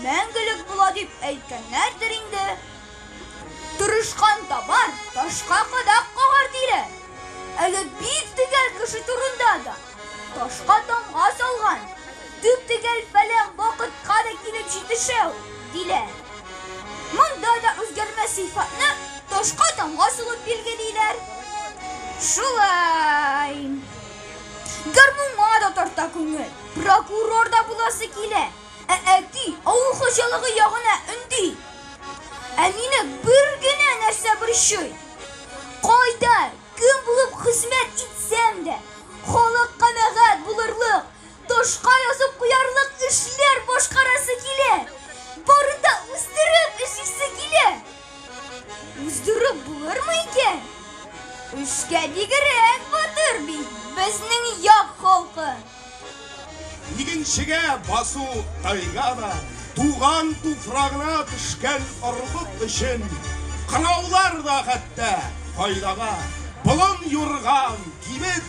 мәңгелек була дип әйткәннәрдер инде. Тырышкан табар, ташка кадак кагар диләр. Әле бик төгәл кеше турында да ташка тамга салган, төп-төгәл фәлән вакытка да килеп җитешә ул, диләр. Монда да үзгәрмәс сыйфатны ташка тамга салып билгелиләр. Шулай. Гармунга да тарта күңел, прокурор да буласы килә. Ә әти авыл хуҗалыгы ягына өнди. Ә мине бер генә нәрсә борчый. Кайда, кем булып хезмәт итсәм дә, халык канәгать булырлык, ташка язып куярлык эшләр башкарасы килә. Барын да үстереп эшлисе килә. Уздырып булырмы икән? Эшкә бигрәк батыр бит безнең як халкы. Игенчегә басу тайга да, туган туфрагына төшкән орлык өчен кыраулар да хәтта файдага. Болын юрган, кибет,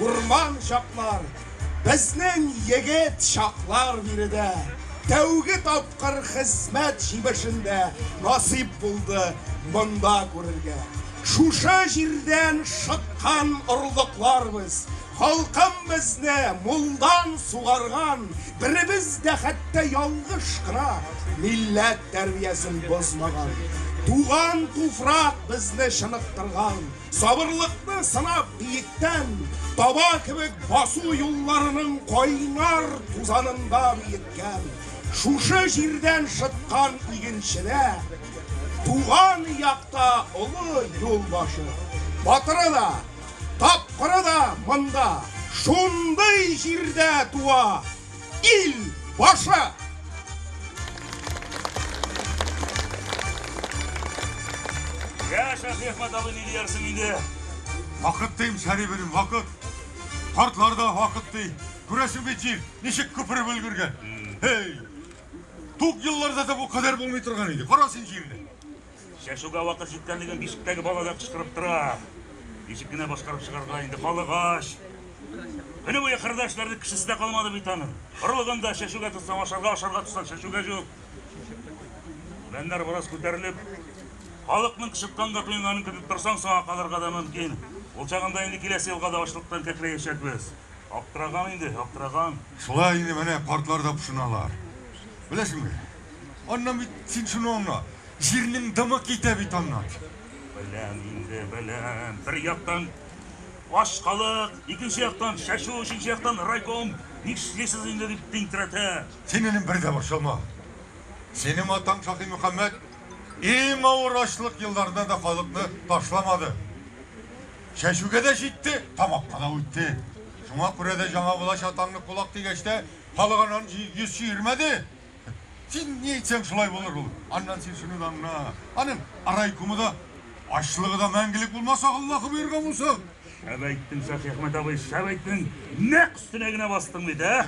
урман чаклар, безнең егет чаклар биредә. Тәүге тапкыр хезмәт җимешен дә насыйп булды монда күрергә. Шушы җирдән шыткан орлыклар без, халкым безне мулдан сугарган, беребез дә хәтта ялгыш кына милләт тәрбиясен бозмаган. Туган туфрак безне чыныктырган. Сабырлыкны сынап биектән, таба кебек басу юлларының кайнар тузанында биеткән, шушы җирдән шыткан игенчедә, туган якта олы юл башы. Батыры да, тапкыры да монда, шундый җирдә туа ил башы! Я, Шәһиәхмәт абый, ни диярсең инде? Вакыт дим, Шәрибенем, вакыт. Картлар да вакыт ди. Күрәсең бит җир ничек күпереп өлгергән. Һей! Тук елларда да бу кадәр булмый торган иде. Кара син җирне. Чәчүгә вакыт җиткәнлеген бишектәге бала да кычкырып тора. Ничек кенә башкарып чыгарга инде, халык ач. Көне буе кырда эшләрлек кешесе дә калмады бит аның. Орлыгын да чәчүгә тотсаң ашарга, ашарга тотсаң чәчүгә юк. Үләннәр бераз күтәрелеп, халыкның кычытканга туенганын көтеп торсаң, соңа калырга да мөмкин. Ул чагында инде киләсе елга да ачлыктан кәкрәячәкбез. Аптыраган инде, аптыраган. Шулай инде менә картлар да пошыналар. Беләсеңме? Аннан бит син шуны аңла, җирнең дымы китә бит аннан. Беләм инде, беләм. Бер яктан ач халык, икенче яктан чәчү, өченче яктан райком. Нишлисез инде дип тинтерәтә. Син, энем, бер дә борчылма. Синең атаң Шаһимөхәммәт иң авыр ачлык елларында да халыкны ташламады. Чәчүгә дә җитте, тамакка да үтте. Шуңа күрә дә Яңа Булач атаңны кулак дигәч тә, халык аннан йөз чөермәде. Син ни әйтсәң, шулай булыр ул. Аннан син шуны да аңла. Аның райкомы да, ачлыгы да мәңгелек булмас, Аллаһы боерган булса. Шәп әйттең, Шәйхәхмәт абый, шәп әйттең. Нәкъ өстенә генә бастың бит, ә?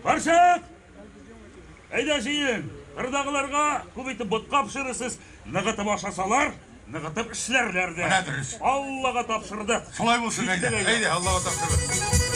Карчык! Әйдә җыен! Кырдагыларга күп итеп ботка пешерерсез, ныгытып ашасалар, ныгытып эшләрләр дә. Менә дөрес. Аллага тапшырдык. Шулай булсын, әйдә. Әйдә, Аллага тапшырдык.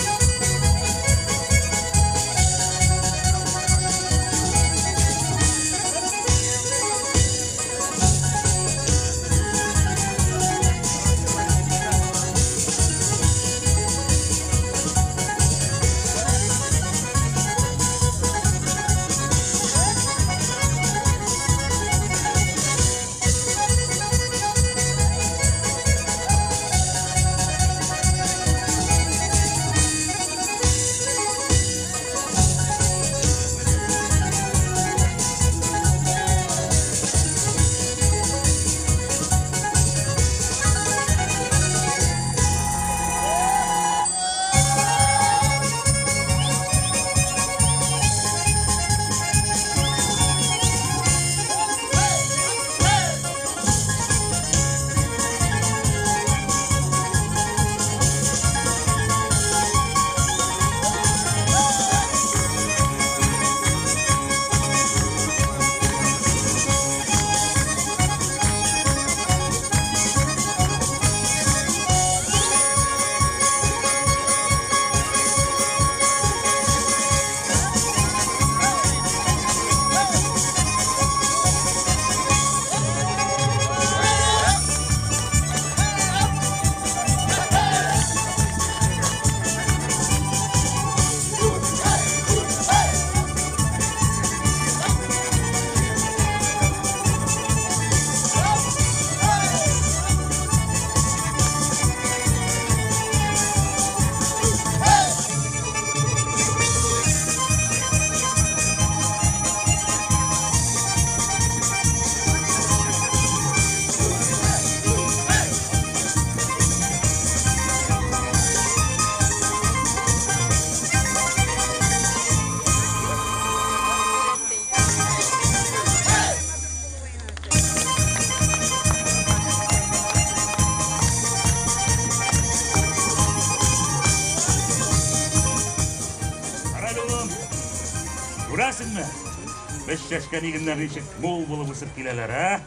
Без чәчкән игеннәр ничек мул булып үсеп киләләр, ә?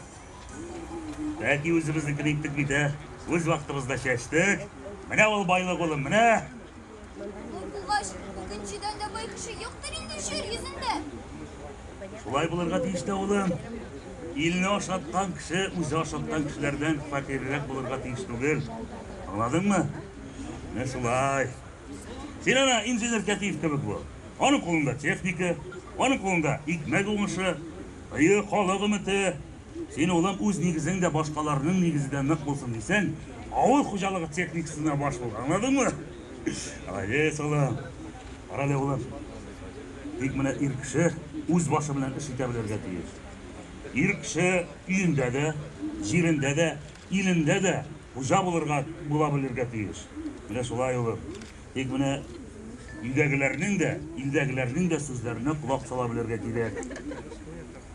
Тәки үзебезнекен иттек бит, ә? Үз вакытыбызда чәчтек. Менә ул байлык, улым, менә! Бу булгач, икенчедән дә бай кеше юктыр инде җир йөзендә. Шулай булырга тиеш тә, улым. Илне ашаткан кеше үзе ашаткан кешеләрдән фәкыйрьрәк булырга тиеш түгел. Аңладыңмы? Менә шулай. Син ана инженер Кәтиев кебек бул. Аның кулында техника, аның кулында икмәк уңышы, ые халык өмете. Син, улым, үз нигезең дә башкаларның нигезе дә нык булсын дисәң, авыл хуҗалыгы техникасына баш бул. Аңладыңмы? Молодец, улым. Карале, улым. Тик менә ир кеше үз башы белән эш итә белергә тиеш. Ир кеше өендә дә, җирендә дә, илендә дә хуҗа булырга була белергә тиеш. Менә шулай, улым. Тик менә өйдәгеләрнең дә, илдәгеләрнең дә сүзләренә колак сала белергә кирәк.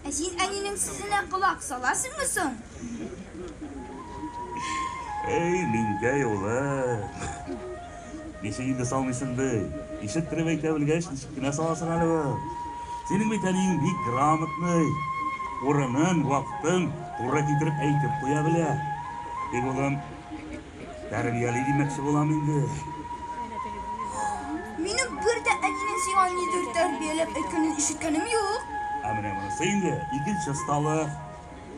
Ә син әнинең сүзенә колак саласыңмы соң? Эй, Миңкәй улым. Ничек инде салмыйсың ди? Ишеттереп әйтә белгәч, ничек кенә саласың әле ул? Синең бит әниең бик грамотный. Урынын, вакытын туры китереп әйтеп куя белә. Тик улым, Тәрбияли димәкче булам инде. Минем бер дә әнинең сиңа нидер тәрбияләп әйткәнен ишеткәнем юк. Ә менә монысы инде икенче осталык.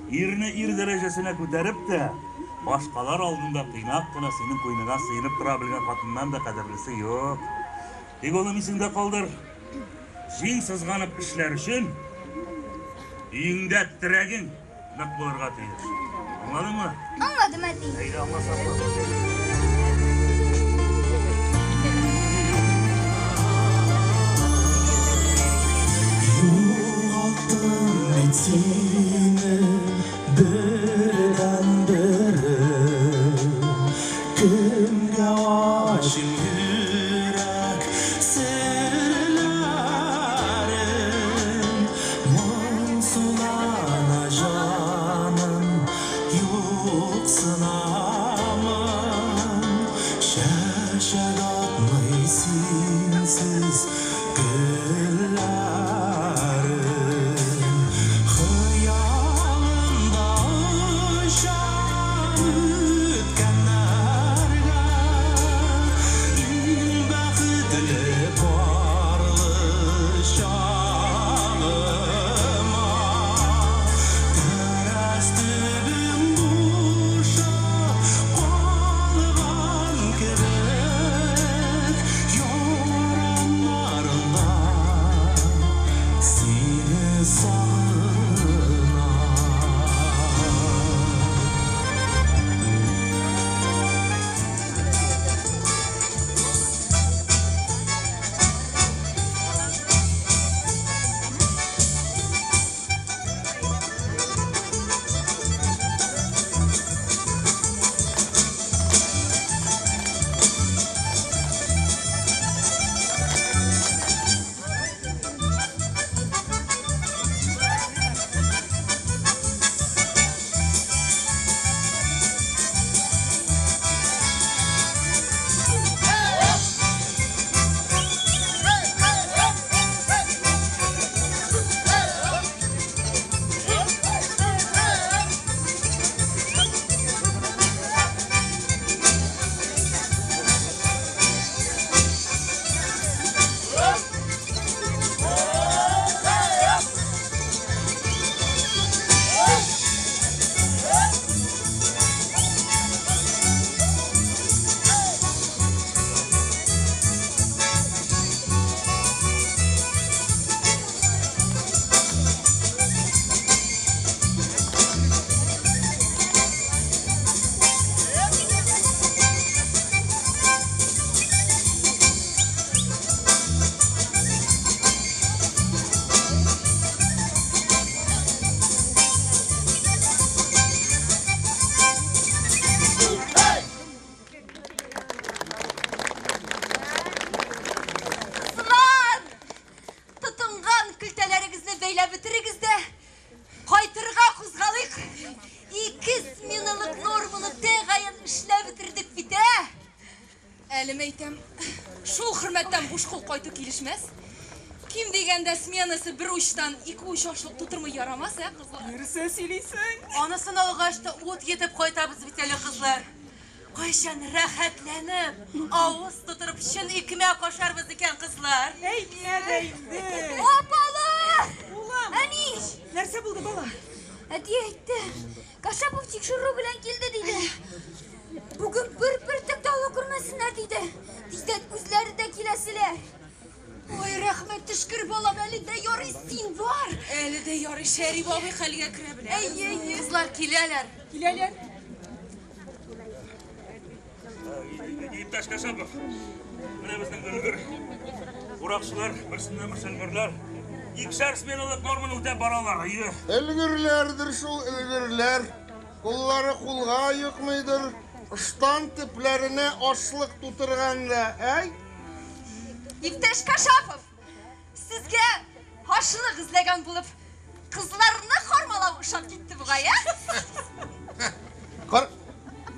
Ирне ир дәрәҗәсенә күтәреп тә, башкалар алдында тыйнак кына синең куеныңа сыенып тора белгән хатыннан да кадерлесе юк. Тик улым исеңдә калдыр, җиң сызганып эшләр өчен өеңдә терәгең Нык булырга тиеш. Аңладыңмы? Аңладым, әти. Әйдә, аңласаң. Югалттым мин сине бердән-берем. Кемгә ачыйм йөрәк серләрен? Моңсулана җаным, юксынамын, Чәчәк атмый синсез гөлләрем. Хыялымда очам үткәннәргә, Иң бәхетле парлы чагыма. Тәрәз төбем бушап калган кебек, Яраннарыңда сине сагынам. Кызлар! Тотынган көлтәләрегезне бәйләп бетерегез дә, кайтырга кузгалыйк. Ике сменалык норманы тәгаен эшләп бетердек бит, ә? Әле мәйтәм, шул хөрмәттән буш кул кайту килешмәс. Ким дигәндә сменасы бер учтан ике уч ашлык тутырмый ярамас, ә, кызлар? Нәрсә сөйлисең? Анысын алгач та ут йотып кайтабыз бит әле, кызлар. Кайчан рәхәтләнеп, авыз тутырып чын икмәк ашарбыз икән, кызлар? Әйтмә дә инде. Апалар! Улым! Әни! Нәрсә булды, бала? Әти әйтте, Кашапов тикшерү белән килде, диде. Бүген бер бөртек тә ала күрмәсеннәр, диде. Тиздән үзләре дә киләселәр. Ой, рәхмәт төшкер, балам, әле дә ярый син бар. Әле дә ярый Шәрип абый хәлгә керә белә. Әйе, әйе. Кызлар киләләр. Киләләр. Иптәш Кашапов, менә безнең өлгер уракчылар, берсеннән берсе өлгерләр. Икешәр сменалык норманы үтәп баралар. Әйе. Өлгерләрдер шул, өлгерләр. Куллары кулга йокмыйдыр. Ыштан төпләренә ашлык тутырган да, әй. Иптәш Кашапов, сезгә ашлык эзләгән булып, кызларны хармалау ошап китте бугай, ә? Кар...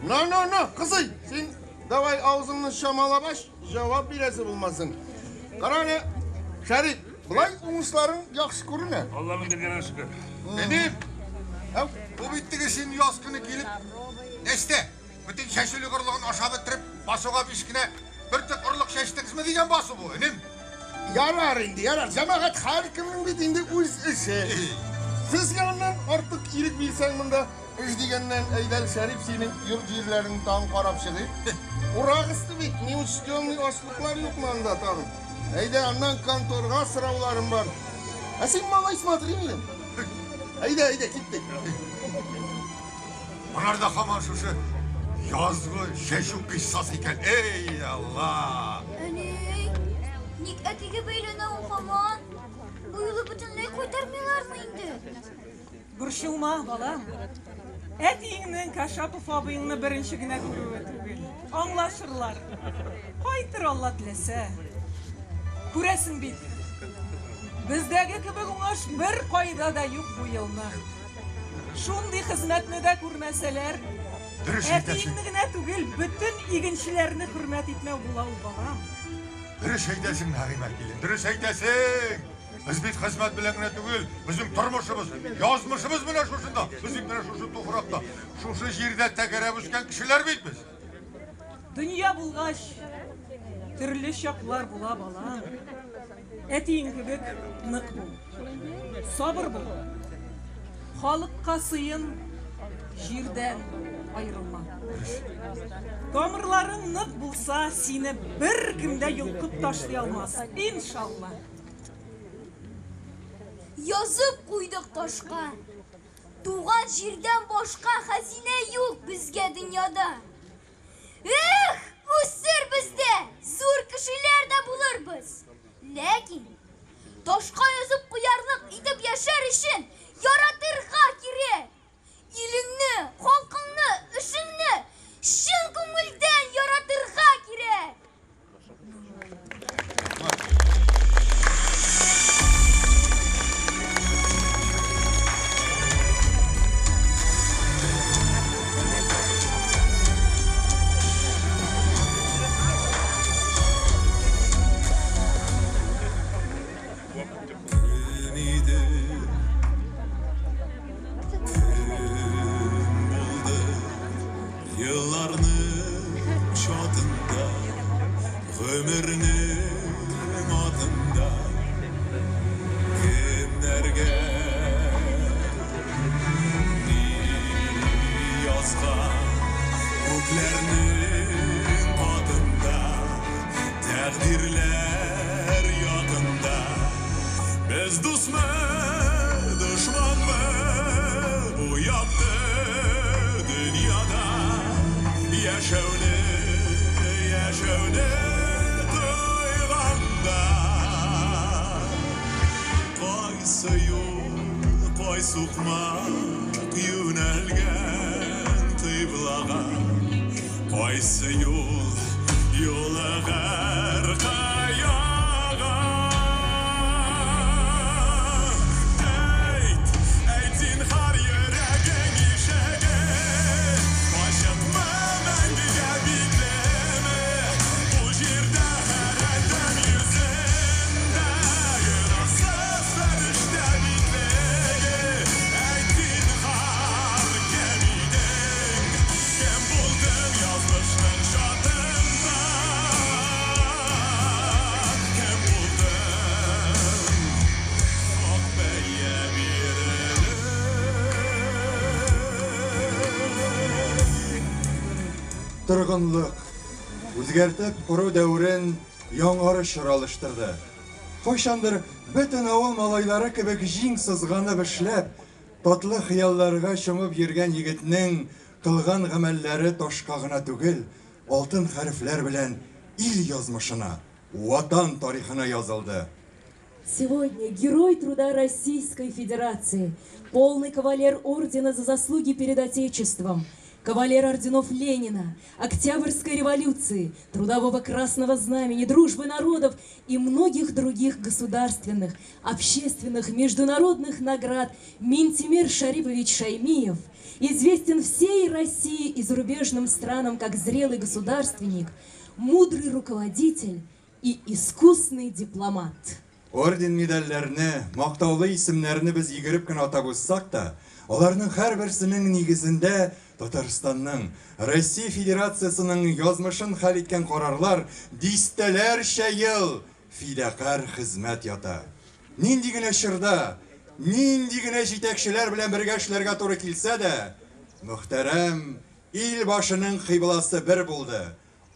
На, на, на, кызый, син давай авызыңны чамалап ач, җавап бирәсе булмасын. Кара әле, Шәриф, болай уңышларың яхшы күренә. Алланың биргәненә шөкер. Энем, Әү, бу бит теге син яз көне килеп, нәстә, бөтен чәчүлек орлыгын ашап бетереп, басуга биш кенә бөртек орлык чәчтегезме дигән басу бу, энем. Ярар инде, ярар. Җәмәгать һәркемнең бит инде үз эше. Сезгә аннан артык ирек бирсәң монда эш дигәннән, әйдәл, Шәрип, синең йорт җирләрен тагын карап чыгыйк. Урак өсте бит, неучтенный ашлыклар юкмы анда тагын? Әйдә, аннан конторга сорауларым бар. Ә син, малай, смотри минем. Әйдә, әйдә, киттек. Алар да һаман шушы язгы чәчү кыйссасы икән. Эй, Алла! Әни, ник әтигә бәйләнә ул һаман? Бу юлы бөтенләй кайтармыйлармы инде? Борчылма, балам. Әтиеңнең Кашапов абыеңны беренче генә күрүе түгел. Аңлашырлар. Кайтыр Алла теләсә. Күрәсең бит, бездәге кебек уңыш бер кайда да юк бу елны. Шундый хезмәтне дә күрмәсәләр, Дөрес әйтәсең. әтиеңне генә түгел, бөтен игенчеләрне хөрмәт итмәү була ул, балам. Дөрес әйтәсең, Нәгыймә килен, дөрес әйтәсең. Без бит хезмәт белән генә түгел, безнең тормышыбыз, язмышыбыз менә шушында. Без бит менә шушы туфракта, шушы җирдә тәгәрәп үскән кешеләр бит без. Дөнья булгач, төрле чаклар була, балам. Әтиең кебек нык бул. Сабыр бул. Халыкка сыен, җирдән аерылма. Тамырларың нык булса, сине беркем дә йолкып ташлый алмас, иншалла. Язып куйдык ташка. Туган җирдән башка хәзинә юк безгә дөньяда. Эх, үсербез дә, зур кешеләр дә булырбыз. Ләкин ташка язып куярлык итеп яшәр өчен яратырга кирәк. Илеңне, халкыңны, эшеңне чын күңелдән яратырга кирәк. Кем иде, кем булды елларның чатында, гомернең атында кемнәргә ни язган күкләрнең катында тәкъдирләр якында без дусмы дошманмы бу якты дөньяда яшәүне яшәүне тойганда кайсы юл кай сукмак юнәлгән кыйблага кайсы юл юлыгыр кыяга әйт әйт зинһар йөрәгең ишеге ачыкмы мәңгегә биклеме бу җирдә һәр адәм йөзендә гөнаһ. торгынлык. Үзгәртеп кору дәверен яңарыш чоры алыштырды. Кайчандыр бөтен авыл малайлары кебек җиң сызганып эшләп, татлы хыялларга чумып йөргән егетнең кылган гамәлләре ташка гына түгел, алтын хәрефләр белән ил язмышына, Ватан тарихына язылды. Сегодня Герой труда Российской Федерации, полный кавалер ордена за заслуги перед Отечеством, кавалер орденов Ленина, Октябрьской революции, Трудового Красного Знамени, Дружбы народов и многих других государственных, общественных, международных наград Минтимер Шарипович Шаймиев известен всей России и зарубежным странам как зрелый государственник, мудрый руководитель и искусный дипломат. Орден-медальләрне, мактаулы исемнәрне без йөгереп кенә атап узсак та, аларның һәрберсенең нигезендә Татарстанның, Россия Федерациясенең язмышын хәл иткән карарлар, дистәләрчә ел фидакарь хезмәт ята. Нинди генә чорда, нинди генә җитәкчеләр белән бергә эшләргә туры килсә дә, мөхтәрәм ил башының кыйбласы бер булды,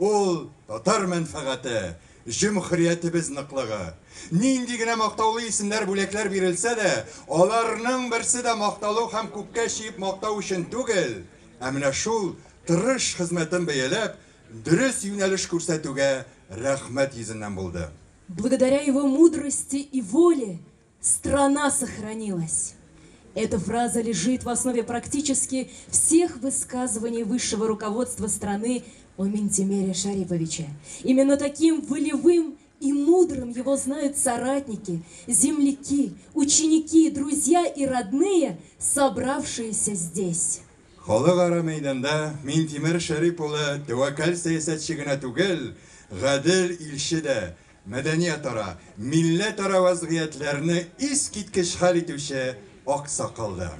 Ул, татар мәнфәгате, җөмһүриятебез ныклыгы. Нинди генә мактаулы исемнәр, бүләкләр бирелсә дә, аларның берсе дә макталу һәм күккә чөеп мактау өчен түгел, ә менә шул тырыш хезмәтен бәяләп, дөрес юнәлеш күрсәтүгә рәхмәт йөзеннән булды. Благодаря его мудрости и воле страна сохранилась. Эта фраза лежит в основе практически всех высказываний высшего руководства страны о Минтимере Шариповиче. Именно таким волевым и мудрым его знают соратники, земляки, ученики, друзья и родные, собравшиеся здесь. Халыкара мәйданда Минтимер Шәрип улы тәвәккәл сәясәтче генә түгел, гадел илче дә, мәдәниятара, милләтара вәзгыятьләрне искиткеч хәл итүче аксакал да.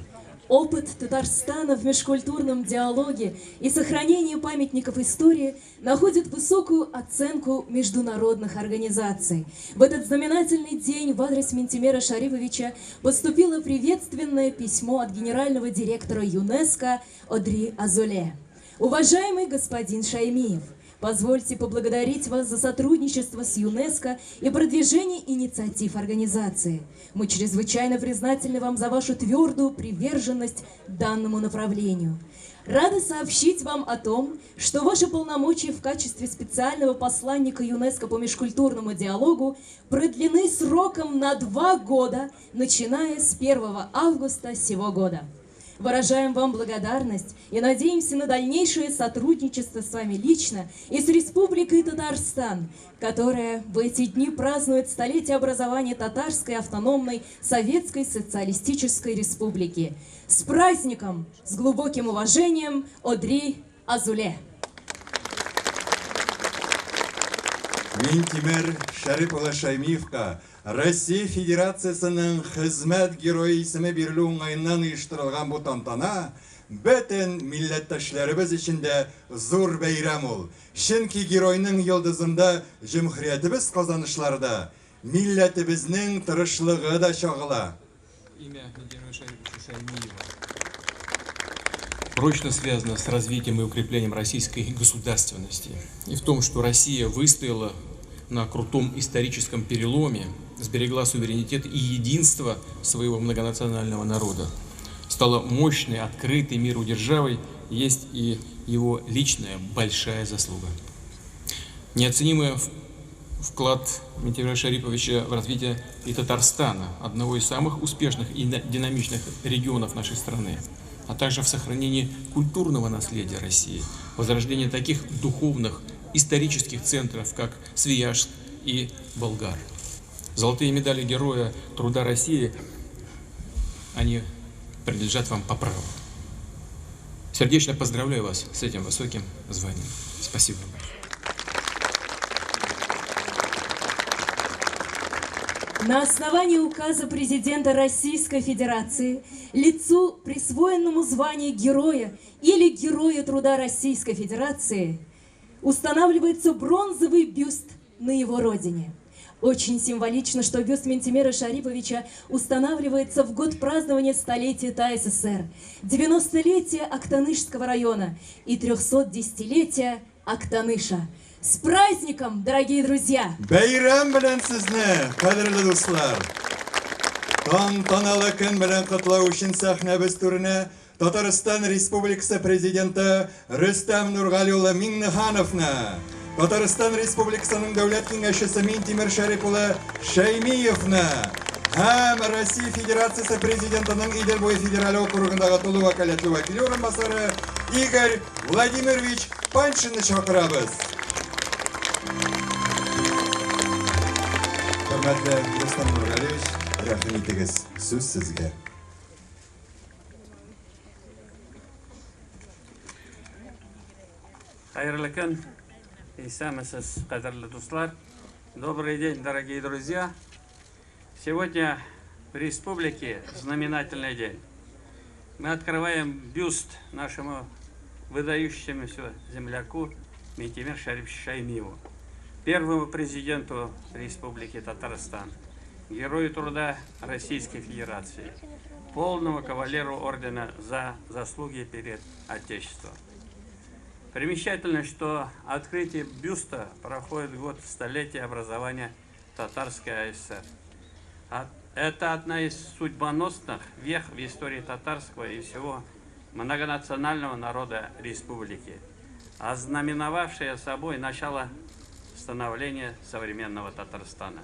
Опыт Татарстана в межкультурном диалоге и сохранении памятников истории находит высокую оценку международных организаций. В этот знаменательный день в адрес Минтимера Шариповича поступило приветственное письмо от генерального директора ЮНЕСКО Одри Азуле. Уважаемый господин Шаймиев, позвольте поблагодарить вас за сотрудничество с ЮНЕСКО и продвижение инициатив организации. Мы чрезвычайно признательны вам за вашу твердую приверженность данному направлению. Рада сообщить вам о том, что ваши полномочия в качестве специального посланника ЮНЕСКО по межкультурному диалогу продлены сроком на 2 года, начиная с 1 августа сего года. Выражаем вам благодарность и надеемся на дальнейшее сотрудничество с вами лично и с Республикой Татарстан, которая в эти дни празднует столетие образования Татарской автономной Советской Социалистической Республики. С праздником! С глубоким уважением, Одри Азуле. Минтимер Шәрип улы Шәймиевка Россия Федерациясенең Хезмәт Герое исеме бирелү уңаеннан оештырылган бу тантана бөтен милләттәшләребез өчен дә зур бәйрәм ул. Чөнки геройның йолдызында җөмһүриятебез казанышлары да, милләтебезнең тырышлыгы да чагыла. Имя Минтимера Шариповича Шаймиева прочно связано с развитием и укреплением российской государственности и в том, что Россия выстояла на крутом историческом переломе, сберегла суверенитет и единство своего многонационального народа, стала мощной, открытой миру державой, есть и его личная большая заслуга. Неоценимый вклад Минтимера Шариповича в развитие и Татарстана, одного из самых успешных и динамичных регионов нашей страны, а также в сохранении культурного наследия России, возрождении таких духовных, исторических центров, как Свияжск и Болгар. Золотые медали Героя Труда России, они принадлежат вам по праву. Сердечно поздравляю вас с этим высоким званием. Спасибо вам большое. На основании указа президента Российской Федерации лицу, присвоенному звание Героя или Героя Труда Российской Федерации, устанавливается бронзовый бюст на его родине. Очень символично, что бюст Минтимера Шариповича устанавливается в год празднования столетия ТАССР, 90-летия Актанышского района и 310-летия Актаныша. С праздником, дорогие друзья! Бәйрәм белән сезне, кадерле дуслар! Тантаналы көн белән котлау өчен сәхнәбез түренә Татарстан Республикасы Президенты Рөстәм Нургали улы Миңнехановны, Татарстан Республикасының Дәүләт Киңәшчесе Минтимер Шәрип улы Шәймиевны һәм Россия Федерациясе Президентының Идел буе федераль округындагы тулы вәкаләтле вәкиле урынбасары Игорь Владимирович Паншинны чакырабыз. Хөрмәтле Рөстәм Нургалиевич, рәхим итегез, сүз сезгә. Хәерле көн, исәнмесез, кадерле дуслар. Добрый день, дорогие друзья. Сегодня в республике знаменательный день. Мы открываем бюст нашему выдающемуся земляку Минтимер Шариповичу Шаймиеву, первому президенту Республики Татарстан, герою труда Российской Федерации, полному кавалеру ордена за заслуги перед Отечеством. Примечательно, что открытие бюста проходит год столетия образования Татарской АССР. Это одна из судьбоносных вех в истории татарского и всего многонационального народа республики, ознаменовавшая собой начало становления современного Татарстана.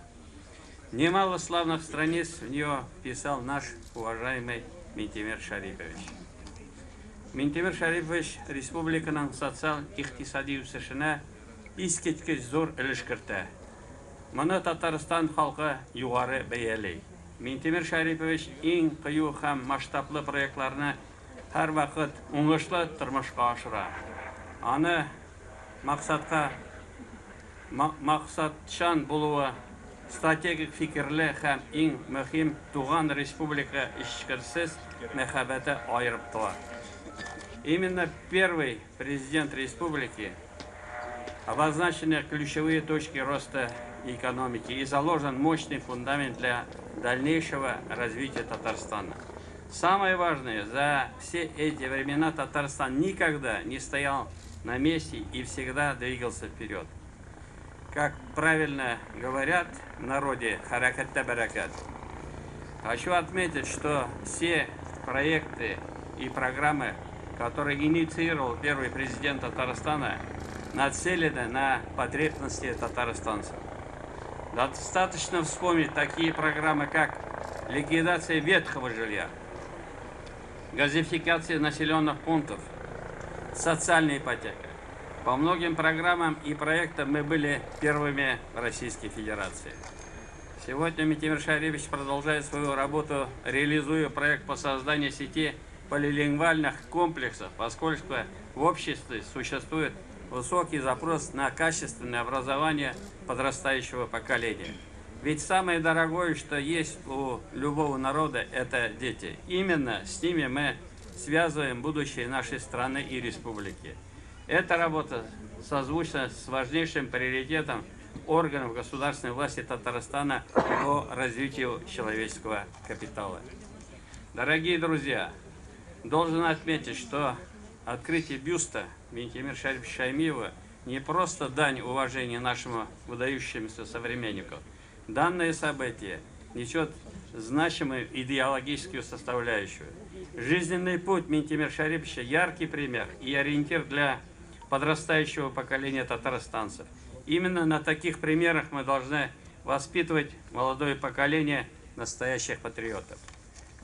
Немало славных страниц в нее писал наш уважаемый Минтимер Шарипович. Минтимер Шарипович республиканың социаль-икътисади үсешенә искиткеч зур өлеш кертә. Моны Татарстан халкы югары бәяли. Минтимер Шарипович иң кыю һәм масштаблы проектларны һәрвакыт уңышлы тормышка ашыра. Аны максатка максатчан булуы, стратегик фикерле һәм иң мөһим туган республика эчкерсез мәхәббәте аерып тора. Именно первый президент республики обозначены ключевые точки роста экономики и заложен мощный фундамент для дальнейшего развития Татарстана. Самое важное, за все эти времена Татарстан никогда не стоял на месте и всегда двигался вперед. Как правильно говорят в народе, хәрәкәттә бәрәкәт. Хочу отметить, что все проекты и программы, которые инициировал первый президент Татарстана, нацелены на потребности татарстанцев. Достаточно вспомнить такие программы, как ликвидация ветхого жилья, газификация населенных пунктов, социальная ипотека. По многим программам и проектам мы были первыми в Российской Федерации. Сегодня Минтимер Шарипович продолжает свою работу, реализуя проект по созданию сети полилингвальных комплексов, поскольку в обществе существует высокий запрос на качественное образование подрастающего поколения. Ведь самое дорогое, что есть у любого народа, это дети. Именно с ними мы связываем будущее нашей страны и республики. Эта работа созвучна с важнейшим приоритетом органов государственной власти Татарстана по развитию человеческого капитала. Дорогие друзья, должен отметить, что открытие бюста Минтимера Шариповича Шаймиева не просто дань уважения нашему выдающемуся современнику. Данное событие несет значимую идеологическую составляющую. Жизненный путь Минтимера Шариповича – яркий пример и ориентир для подрастающего поколения татарстанцев. Именно на таких примерах мы должны воспитывать молодое поколение настоящих патриотов.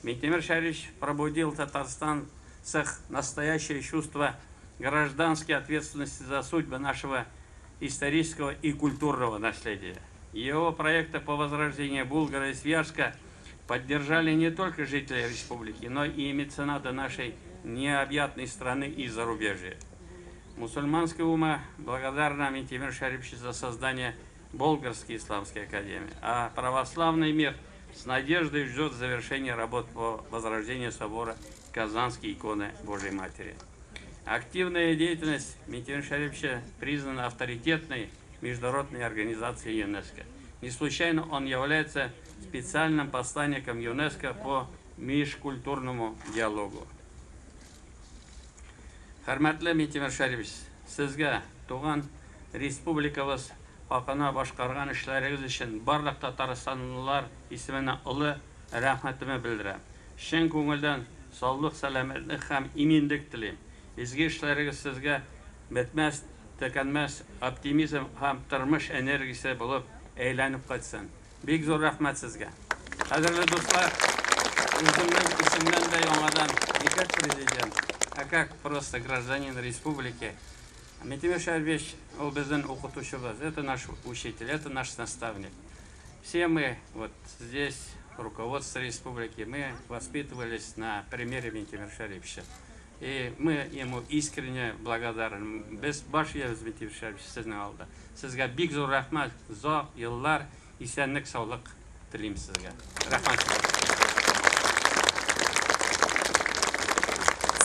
Минтимер Шарипович пробудил в татарстанцах настоящее чувство гражданской ответственности за судьбы нашего исторического и культурного наследия. Его проекты по возрождению Булгара и Свияжска поддержали не только жители республики, но и меценаты нашей необъятной страны и зарубежья. Мусульманская ума благодарна Минтимеру Шариповичу за создание Болгарской исламской академии, а православный мир с надеждой ждет завершения работ по возрождению собора Казанской иконы Божьей Матери. Активная деятельность Минтимера Шариповича признана авторитетной международной организацией ЮНЕСКО. Не случайно он является специальным посланником ЮНЕСКО по межкультурному диалогу. Хөрмәтле Минтимер Шәрипович, сезгә туган республикабыз хакына башкарган эшләрегез өчен барлык татарстанлылар исеменнән олы рәхмәтемне белдерәм. Чын күңелдән саулык, сәламәтлек һәм иминлек телим. Изге эшләрегез сезгә бетмәс, төкәнмәс оптимизм һәм тормыш энергиясе булып әйләнеп кайтсын. Бик зур рәхмәт сезгә. Кадерле дуслар, үземнең исемнән дә яңадан не как президент, а как просто гражданин республики. Минтимер Шәрипович, ул безнең укытучыбыз, это наш учитель, это наш наставник. Все мы вот здесь, руководство республики, мы воспитывались на примере Минтимера Шариповича. И мы ему искренне благодарны. Без баш иябез, Минтимер Шарипович, сезнең алда. Сезгә бик зур рәхмәт, озак еллар исәнлек, саулык телим сезгә. Рәхмәт.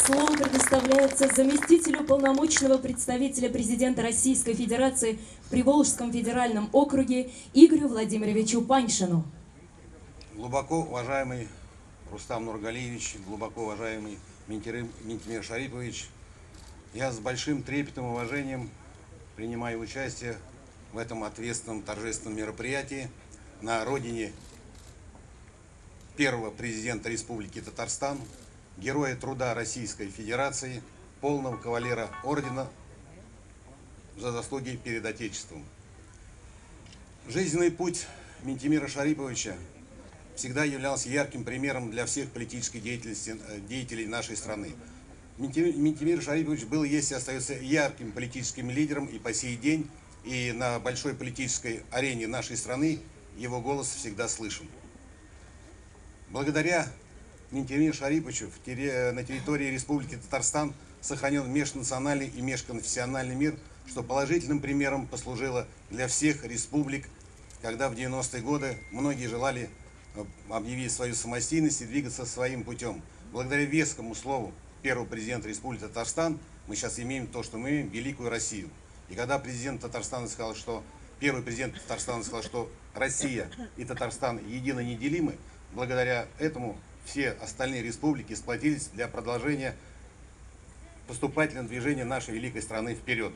Слово предоставляется заместителю полномочного представителя президента Российской Федерации в Приволжском федеральном округе Игорю Владимировичу Паньшину. Глубоко уважаемый Рустам Нургалиевич, глубоко уважаемый Минтимер Шарипович, я с большим трепетом и уважением принимаю участие в этом ответственном торжественном мероприятии на родине первого президента Республики Татарстан, героя труда Российской Федерации, полного кавалера ордена за заслуги перед Отечеством. Жизненный путь Минтимера Шариповича всегда являлся ярким примером для всех политических деятелей нашей страны. Минтимер Шарипович был, есть и остается ярким политическим лидером и по сей день, и на большой политической арене нашей страны его голос всегда слышен. Благодаря Минтимеру Шариповичу на территории Республики Татарстан сохранен межнациональный и межконфессиональный мир, что положительным примером послужило для всех республик, когда в 90-е годы многие желали объявить свою самостийность и двигаться своим путем. Благодаря вескому слову первого президента Республики Татарстан мы сейчас имеем то, что мы имеем, великую Россию. И когда президент Татарстана сказал, что первый президент Татарстана сказал, что Россия и Татарстан едино неделимы, благодаря этому все остальные республики сплотились для продолжения поступательного движения нашей великой страны вперед.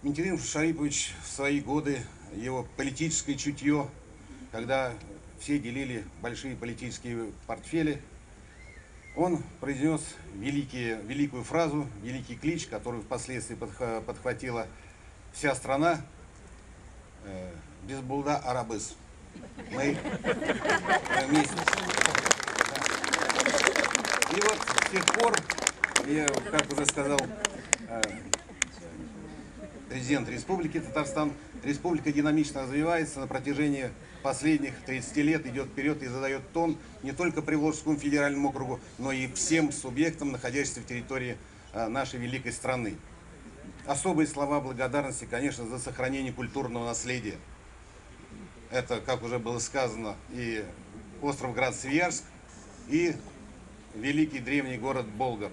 Минтимер Шарипович в свои годы, его политическое чутье, когда все делили большие политические портфели, он произнес великую фразу, великий клич, которую впоследствии подхватила вся страна: «Без булда арабыз». Мы вместе. И вот с тех пор, я, как уже сказал президент Республики Татарстан, республика динамично развивается на протяжении последних 30 лет, идет вперед и задает тон не только Приволжскому федеральному округу, но и всем субъектам, находящимся в территории нашей великой страны. Особые слова благодарности, конечно, за сохранение культурного наследия. Это, как уже было сказано, и остров Град-Свияжск, и великий древний город Болгар.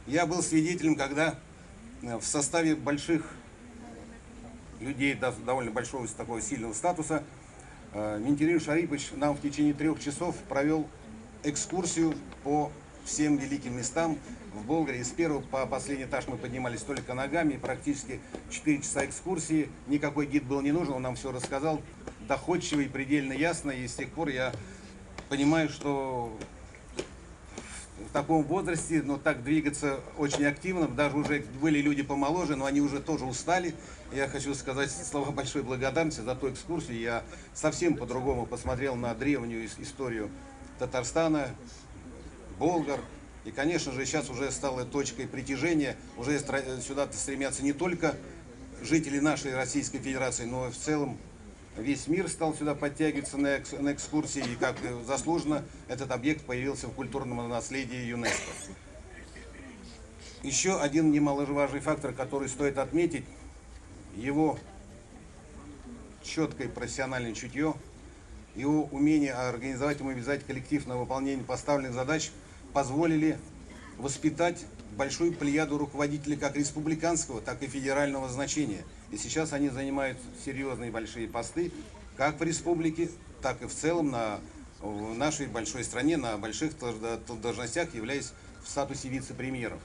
Я был свидетелем, когда в составе больших людей, довольно большого такого сильного статуса, Минтимер Шарипович нам в течение 3 часов провел экскурсию по всем великим местам в Болгаре. С первого по последний этаж мы поднимались только ногами, практически 4 часа экскурсии. Никакой гид был не нужен, он нам все рассказал доходчиво и предельно ясно. И с тех пор я понимаю, что в таком возрасте, но так двигаться очень активно, даже уже были люди помоложе, но они уже тоже устали. Я хочу сказать слова большой благодарности за ту экскурсию. Я совсем по-другому посмотрел на древнюю историю Татарстана, Болгар. И, конечно же, сейчас уже стало точкой притяжения. Уже сюда стремятся не только жители нашей Российской Федерации, но и в целом весь мир стал сюда подтягиваться на экскурсии. И, как заслуженно, этот объект появился в культурном наследии ЮНЕСКО. Еще один немаловажный фактор, который стоит отметить, его четкое профессиональное чутье, его умение организовать и мобилизовать коллектив на выполнение поставленных задач позволили воспитать большую плеяду руководителей как республиканского, так и федерального значения. И сейчас они занимают серьезные большие посты. как в республике, так и в целом на, в нашей большой стране, на больших должностях, являясь в статусе вице-премьеров.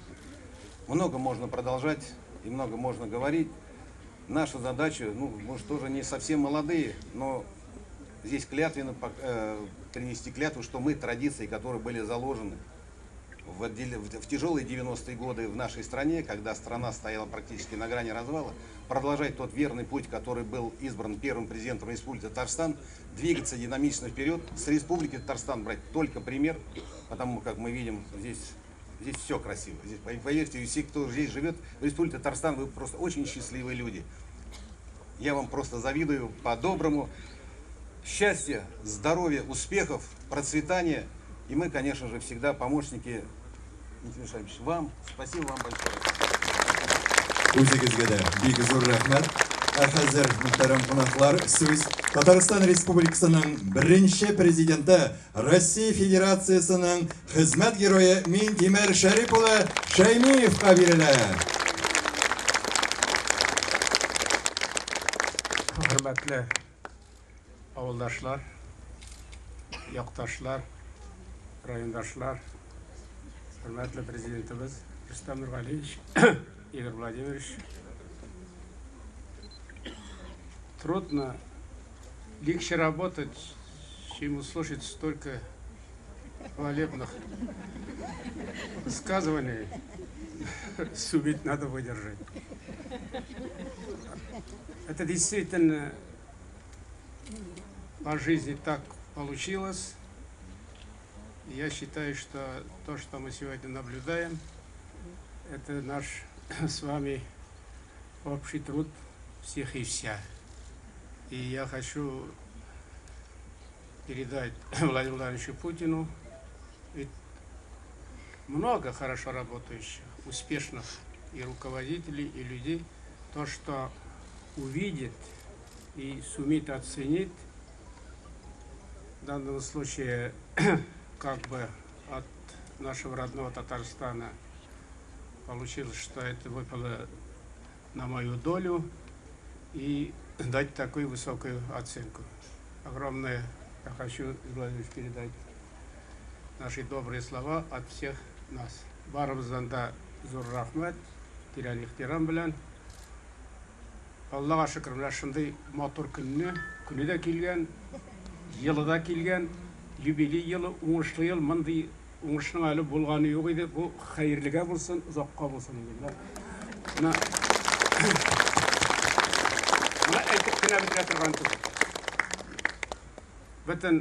Много можно продолжать и много можно говорить. Наша задача, ну, может, тоже не совсем молодые, но здесь клятвенно принести клятву, что мы традиции, которые были заложены в тяжелые 90-е годы в нашей стране, когда страна стояла практически на грани развала, продолжать тот верный путь, который был избран первым президентом Республики Татарстан, двигаться динамично вперед, с Республики Татарстан брать только пример, потому как мы видим, здесь все красиво. Здесь, поверьте, все, кто здесь живет, в Республике Татарстан, вы просто очень счастливые люди. Я вам просто завидую по-доброму. Счастья, здоровья, успехов, процветания. И мы, конечно же, всегда помощники Минтимер Шарипович, вам. Спасибо вам большое. Үзегезгә дә бик зур рәхмәт. Ә хәзер, мөхтәрәм кунаклар, сүз Татарстан Республикасының беренче президенты, Россия Федерациясенең хезмәт герое Минтимер Шәрип улы Шәймиевка бирелә. Хөрмәтле авылдашлар, якташлар, райондашлар, хөрмәтле президентыбыз Рөстәм Нургалиевич, Игорь Владимирович. Трудно, легче работать, чем услышать столько хвалебных высказываний. Суметь надо выдержать. Это действительно по жизни так получилось. И я считаю, что то, что мы сегодня наблюдаем, это наш с вами общий труд всех и вся. И я хочу передать Владимиру Владимировичу Путину, ведь много хорошо работающих, успешных и руководителей, и людей, то, что увидит и сумеет оценить, в данном случае как бы от нашего родного Татарстана получилось, что это выпало на мою долю, и дать такую высокую оценку. Огромное я хочу, Владимирович, передать наши добрые слова от всех нас. Барыбыздан да зур рәхмәт, тирән ихтирам белән. Аллага шөкер, менә шундый матур көнне, көне дә килгән, елы да килгән, юбилей елы, уңышлы ел, мондый уңышның әле булганы юк иде. Бу хәерлегә булсын, озакка булсын инде. Менә менә әйтеп кенә бетерә торган түгел. Бөтен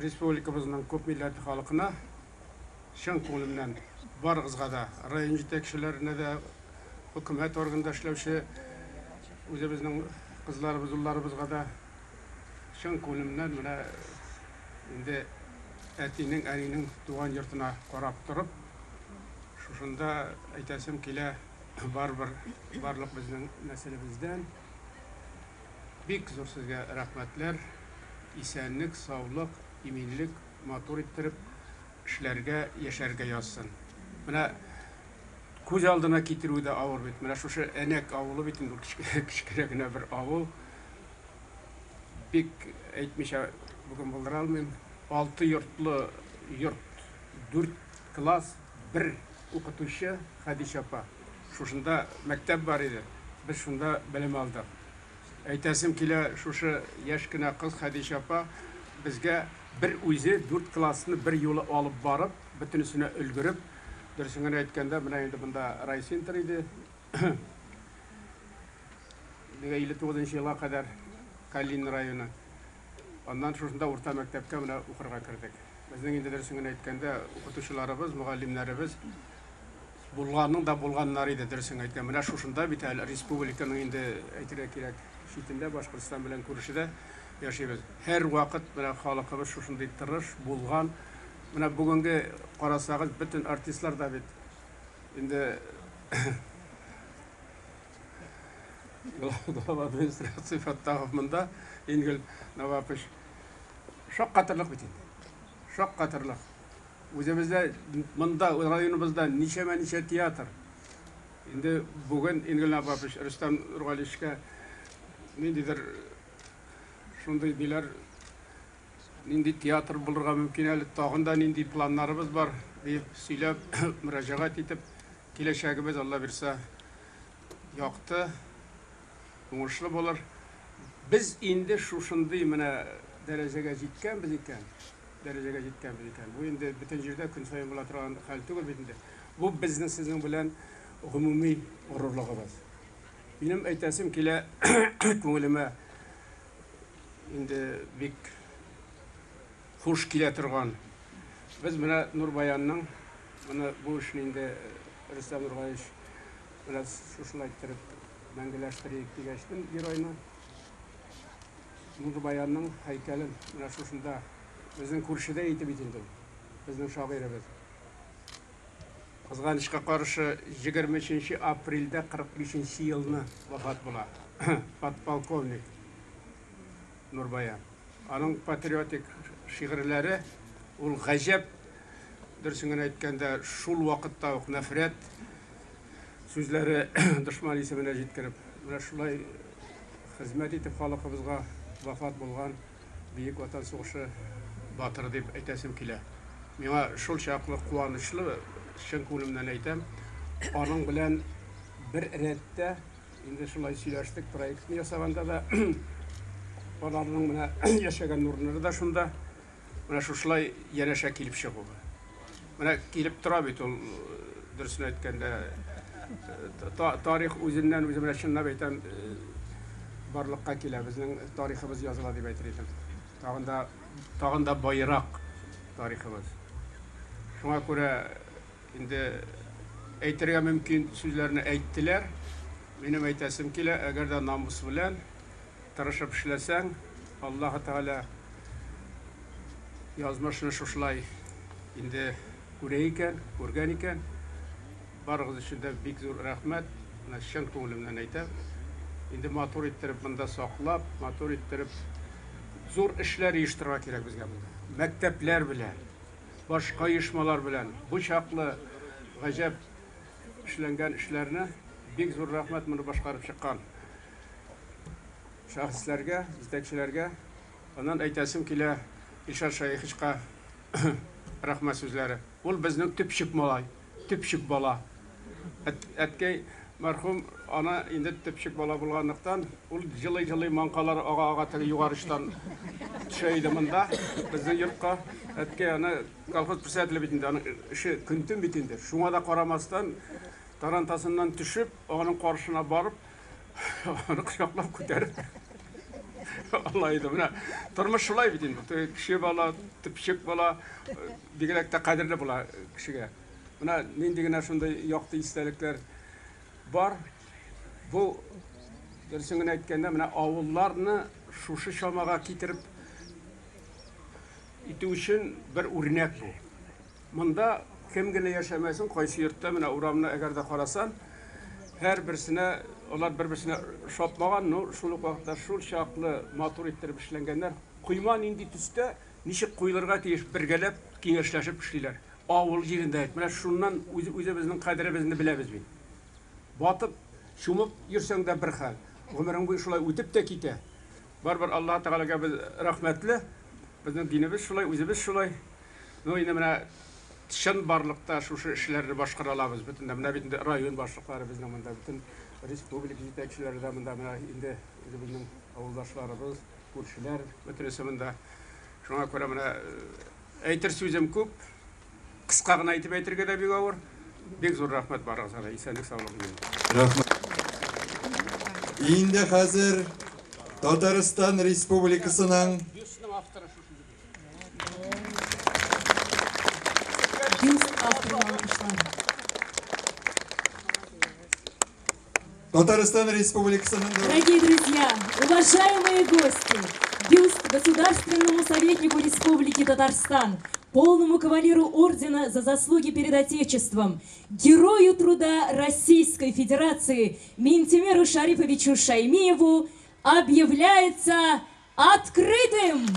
республикабызның күп милләтле халкына чын күңелемнән барыгызга да, район җитәкчеләренә дә, хөкүмәт органында эшләүче үзебезнең кызларыбыз, улларыбызга да чын күңелемнән менә инде әтинең, әнинең туган йортына карап торып, шушында әйтәсем килә, барыбер барлык безнең нәселебездән бик зур сезгә рәхмәтләр, исәнлек, саулык, иминлек, матур иттереп эшләргә, яшәргә язсын. Менә күз алдына китерү дә авыр бит. Менә шушы Әнәк авылы бит инде ул кечкенә генә бер авыл. Бик әйтмичә бүген булдыра алмыйм. Алты йортлы йорт, дүрт класс, бер укытучы Хәдичә апа. Шушында мәктәп бар иде. Без шунда белем алдык. Әйтәсем килә, шушы яшь кенә кыз Хәдичә апа безгә бер үзе дүрт классны бер юлы алып барып, бөтенесенә өлгереп, дөресен генә әйткәндә, менә инде монда райцентр иде. 59 елга кадәр Калинин районы. Аннан шушында урта мәктәпкә менә укырга кердек. Безнең инде дөресен генә әйткәндә, укытучыларыбыз, мөгаллимнәребез булганның да булганнары иде, дөресен әйткән. Менә шушында бит әле республиканың инде әйтергә кирәк читендә, Башкортстан белән күршедә яшибез. Һәр вакыт менә халкыбыз шушындый тырыш, булган. Менә бүгенге карасагыз, бөтен артистлар да бит инде глава администрации Фаттахов монда, Ингел Навапович. Шаккатырлык бит инде. Шаккатырлык. Үзебездә монда районыбызда ничәмә ничә театр. Инде бүген Ингел Навапович Рөстәм Нургалиевичка ниндидер Шундый ниләр, нинди театр булырга мөмкин әле, тагын да нинди планнарыбыз бар, диеп сөйләп, мөрәҗәгать итеп, киләчәгебез, Алла бирса, якты, уңышлы булыр. Без инде шушындый менә дәрәҗәгә җиткәнбез икән, дәрәҗәгә җиткәнбез икән, бу инде бөтен җирдә көн саен була торган хәл түгел бит инде. Бу безнең сезнең белән гомуми горурлыгыбыз. Минем әйтәсем килә, күңелемә инде бик хуш килә торган. Без менә Нур Баянның, моны бу эшне инде Рөстәм Нургалиевич менә шушылай иттереп мәңгеләштерик дигәчтен геройны, Нур Баянның һәйкәлен менә шушында, безнең күршедә итеп бит инде ул, безнең шагыйребез. Кызганычка каршы, 23 нче апрельдә 45 нче елны вафат була подполковник Нурбаян. Аның патриотик шигырьләре, ул гаҗәп, дөресен генә әйткәндә, шул вакытта ук нәфрәт сүзләре дошман исеменә җиткереп, менә шулай хезмәт итеп халкыбызга вафат булган Бөек Ватан сугышы батыры дип әйтәсем килә. Миңа шул чаклы куанычлы, чын күңелемнән әйтәм, аның белән бер рәттә инде шулай сөйләштек, проектны ясаганда да, аларның менә яшәгән урыннары да шунда, менә шушылай янәшә килеп чыгуы. Менә килеп тора бит ул, дөресен әйткәндә, тарих үзеннән үзе, менә чынлап әйтәм, барлыкка килә, безнең тарихыбыз языла дип әйтер идем. Тагын да, тагын да баерак тарихыбыз. Шуңа күрә инде әйтергә мөмкин сүзләрне әйттеләр. Минем әйтәсем килә, әгәр дә намус белән тырышып эшләсәң, Аллаһы Тәгалә язмышны шушылай инде күрә икән, күргән икән. Барыгыз өчен дә бик зур рәхмәт. Менә чын күңелемнән әйтәм. Инде матур иттереп монда саклап, матур иттереп зур эшләр оештырырга кирәк безгә монда. Мәктәпләр белән, башка оешмалар белән бу чаклы гаҗәп эшләнгән эшләрне бик зур рәхмәт моны башкарып чыккан шәхесләргә, җитәкчеләргә. Аннан әйтәсем килә Илшат Шәеховичка рәхмәт сүзләре. Ул безнең төпчек малай, төпчек бала. Әткәй мәрхүм аны инде төпчек бала булганлыктан, ул җылый-җылый маңкалары ага-ага теге югары очтан төшә иде монда, безнең йортка. Әткәй аны колхоз председателе бит инде, аның эше көн-төн бит инде. Шуңа да карамастан, тарантасыннан төшеп, аның каршына барып, аны кочаклап күтәреп ала иде. Менә тормыш шулай бит инде. Кеше бала, төпчек бала бигрәк тә кадерле була кешегә. Менә нинди генә шундый якты истәлекләр бар. Бу дөресен генә әйткәндә, менә авылларны шушы чамага китереп итү өчен бер үрнәк бу. Монда кем генә яшәмәсен, кайсы йортта, менә урамны әгәр дә карасан, һәрберсенә алар бер-берсенә ошатмаган, но шул ук вакытта шул чаклы матур иттереп эшләнгәннәр. Койма нинди төстә, ничек куелырга тиеш, бергәләп киңәшләшеп эшлиләр. Авыл җирендә, менә шуннан үзебезнең кадеребезне беләбез бит. Батып, чумып йөрсәң дә бер хәл, гомерең буе шулай үтеп тә китә. Барыбер Аллаһы Тәгаләгә без рәхмәтле. Безнең динебез шулай, үзебез шулай. Ну, инде менә чынбарлыкта шушы эшләрне башкара алабыз. Бөтен дә менә бит инде район башлыклары безнең монда, бөтен республика җитәкчеләре дә монда, менә инде үзебезнең авылдашларыбыз, күршеләр, бөтенесе монда. Шуңа күрә менә әйтер сүзем күп. Кыска гына итеп әйтергә дә бик авыр. Бик зур рәхмәт барыгызга да. Исәнлек, саулык телим. Рәхмәт. Инде хәзер Татарстан Республикасының Бюстның авторы шушы. Бюст авторын алкышлар. Татарстан Республикасының Дорогие друзья, уважаемые гости, бюст государственному советнику Республики Татарстан, полному кавалеру ордена за заслуги перед Отечеством, герою труда Российской Федерации Минтимеру Шариповичу Шаймиеву объявляется открытым!